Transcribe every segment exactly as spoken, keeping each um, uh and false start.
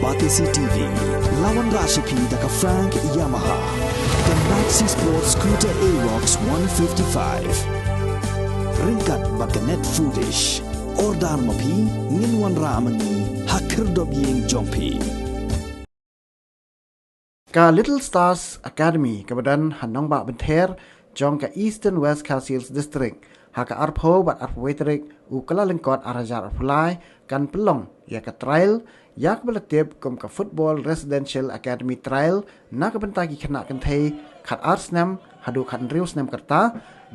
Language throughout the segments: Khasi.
Batesi T V, la wanrah sha phi da ka Frank Yamaha, ka Maxi Sport Scooter Aerox one fifty-five. Ryngkat bad ka Net Foodish. Order ma phi, ngin wanrah ma ngi ha khyrdop ïing jong phi. Ka Little Stars Academy kaba don ha Nongbah Bynther jong ka Eastern West Khasi Hills District, ha ka arphew bad arphew wei tarik u Kyllalyngkot arhajar arphew lai, kan pynlong ïa ka trial ïa kaba la tip kum ka Football Residential Academy Trial na ka bynta ki khynnah kynthei khatar snem haduh khathynriew snem ka rta,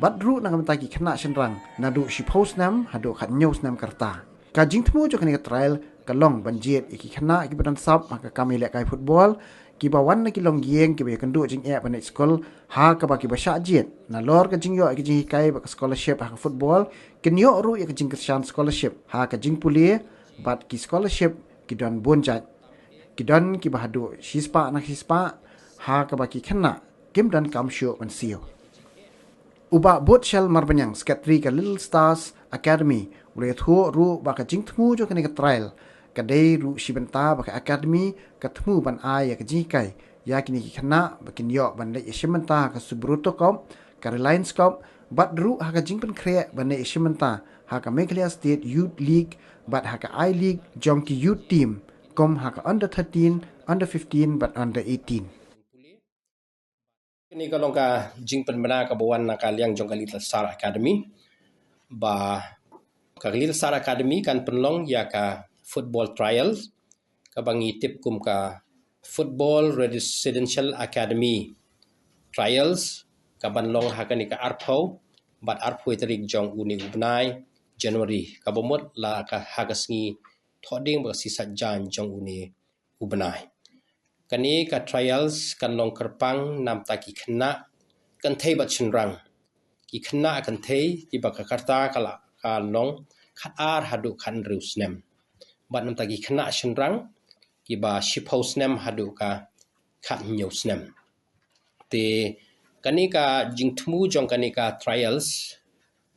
bad ruh na ka bynta ki khynnah shynrang naduh shiphew snem haduh khathynñiew snem ka rta. Ka jingthmu jong kane ka trial ka long ban jied ïa ki khynnah kiba don sap ha ka kam ïalehkai football, kiba wan na ki longïing kiba ïakynduh jingeh ban leit skul, ha kaba kiba shah jied nalor ka jingïoh ïa ka jinghikai bad ka scholarship ha ka football, kin ïoh ruh ïa ka jingkyrshan scholarship ha ka jingpule, bad ki scholarship ki don bun jait. Ki don kiba haduh shispah na shispah, ha kaba ki khynnah kim don kam shuh ban siew. U Bah Butshel Marbaniang, Secretary ka Little Stars Academy, u la ïathuh ruh ba ka jingthmu jong kane ka trial ka dei ruh shi bynta ba ka academy ka thmu ban ai ïa ka jinghikai ïa kine ki khynnah ba kin ïoh ban leit ïashim bynta ha ka Subroto Cup, ka Reliance Cup, bad ruh ha ka jingpynkhreh ban leit ïashim bynta ha ka Meghalaya State Youth League bad ha ka I-League jong ki youth team, kum ha ka under thirteen, under fifteen bad under eighteen. Kane ka long ka jingpynbna kaba wan na ka liang jong ka Little Star Academy, ba ka Little Star Academy kan pynlong ïa ka football trials, kaba ngi tip kum ka Football Residential Academy Trials, kaban long ha kane ka arphew bad arphew tarik jong une u bnai January, kaba mut la ka ha ka sngi Thohdieng bad ka Sisatjain jong une u bnai. Kane ka trials kan long kyrpang namta ki khynnah kynthei bad shynrang. Ki khynnah kynthei kiba ka rta ka la ka long khatar haduh khathynriew snem. Bad namta ki khynnah shynrang kiba shiphew snem haduh ka khathynñiew snem. Te kane ka jingthmu jong kane ka trials,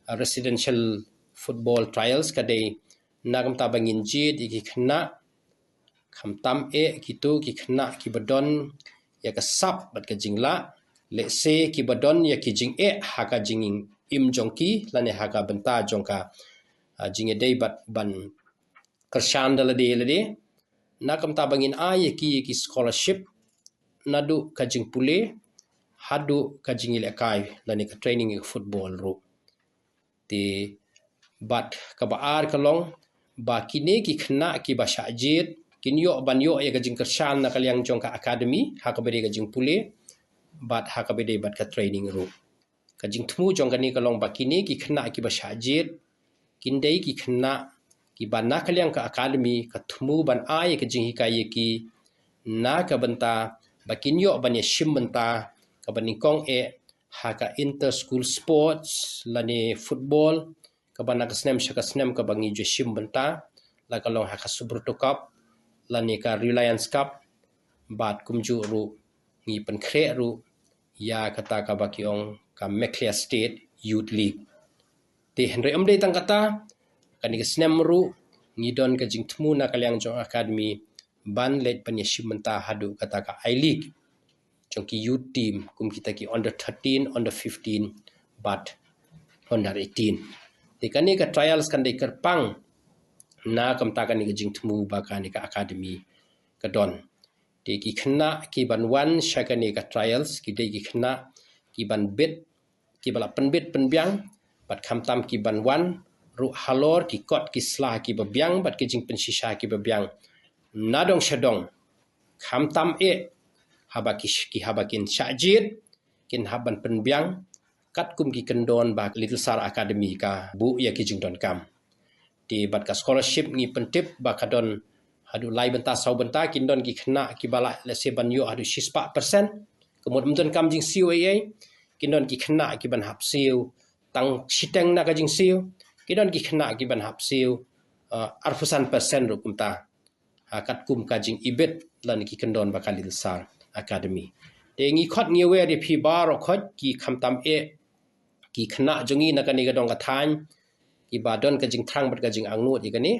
uh, residential football trials ka dei na ka bynta ba ngin jied ïa ki khynnah, khamtam eh kito ki khynnah kiba don ïa ka sap bad ka jinglah, lehse kiba don ïa ki jingeh ha ka jingim jong ki lane ha ka bynta jong ka, uh, jingïadei bad ban kyrshan da lade lade. Na ka bynta ba ngin ai ïa ki ïa ki scholarship naduh ka jingpule haduh ka jingïalehkai lane ka training ïa ka football ruh. Te bad kaba ar ka long ba kine ki khynnah kiba shah jied kin ïoh ban ïoh ïa ka jingkyrshan na ka liang jong ka academy ha kaba dei ka jingpule bad ha kaba dei bad ka training ruh. Ka jingthmu jong kane ka long ba kine ki khynnah kiba shah jied kin dei ki khynnah kiba na ka liang ka academy ka thmu ban ai ka jinghikai ïa ki na ka bynta ba kin ïoh ban ïashim bynta kaba nyngkong eh ha ka inter school sports lane football, kaba na ka snem sha ka snem kaba ngi ju shim bynta, la ka long ha ka Subroto Cup lane ka Reliance Cup, bad kumjuh ruh ngi pynkhreh ruh ïa kata kaba ki ong ka Meghalaya State Youth League. Te hynrei ym dei tang kata, kane ka snem ruh ngi don ka jingthmu na ka liang jong academy ban leit ban ïashim bynta haduh kata ka I-League jong ki youth team, kum kita ki under thirteen, under fifteen bad under eighteen. Te kane ka trials kan dei kyrpang na ka bynta kane ka jingthmu ba kane ka academy ka don. Te ki khynnah kiban wan sha kane ka trials ki dei ki khynnah kiban bit, kiba la pynbit pynbiang, bad khamtam kiban wan ruh halor ki kot ki sla kiba biang bad ki jingpynshisha kiba biang na dong sha dong. Khamtam eh haba ki, ki haba kin shah jied kin hap ban pynbiang katkum ki kyndon ba Little Star Academy ka buh ïa ki jingdonkam. Te bad ka scholarship ngi pyntip ba ka don haduh lai bynta saw bynta, kin don ki khynnah kiba lah lehse ban ïoh haduh shispah percent. Ka mut ym donkam jingsiew ei ei, kin don ki khynnah kiban hap siew tang shiteng na ka jingsiew, kin don ki khynnah kiban hap siew, uh, arphew san percent ruh kumta. Ha katkum ka jingibit lane ki kyndon ba ka Little Star Academy. Te ngi khot ngi wer ïa phi baroh khot ki khamtam eh ki khynnah jong ngi na kane ka dong ka thaiñ kiba don ka jingthrang bad ka jingangnud ïa kane.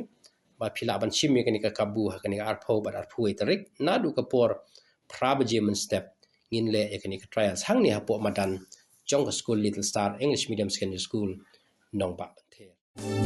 ba phi lah ban shim ïa kane ka kabu ha kane ka arphew bad arphew wei tarik naduh ka por phra baje mynstep. Ngin leh ïa kane ka trials hangne hapoh madan jong ka skul Little Star English Medium Secondary School, Nongbah Bynther.